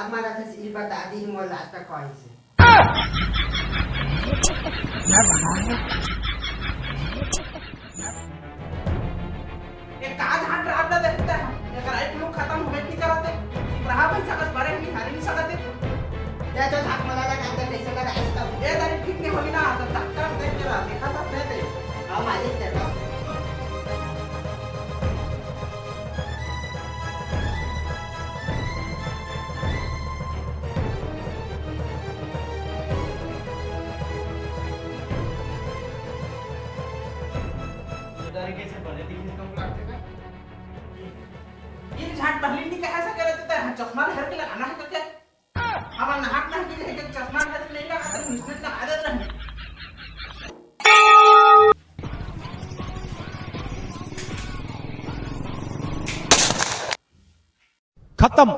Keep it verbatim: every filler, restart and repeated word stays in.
हमारा से ई बता दी मोला त कहीं से। ये का धान रात ला देखता है? ये कराई लोग खत्म होवे नहीं कराते। रहा भाई सकत बारे नहीं हारे नहीं सकते। ये तो धान मला लगा के कैसे लगा इसका? ये तारीख ठीक नहीं होगी ना, तो डॉक्टर देख के रहा, देखा था, दे दे। हम आ जाते हैं। ये तारीख कैसे बने दिखने तुमको लगते हैं? ये झाट पहले नहीं कहा ऐसा करे तो तेरा चश्मा हेर के लगाना है करके। अब नाक ना की है कि चश्मा हेर के नहीं लगा तो इसमें लगा दे रहे हैं। खत्म।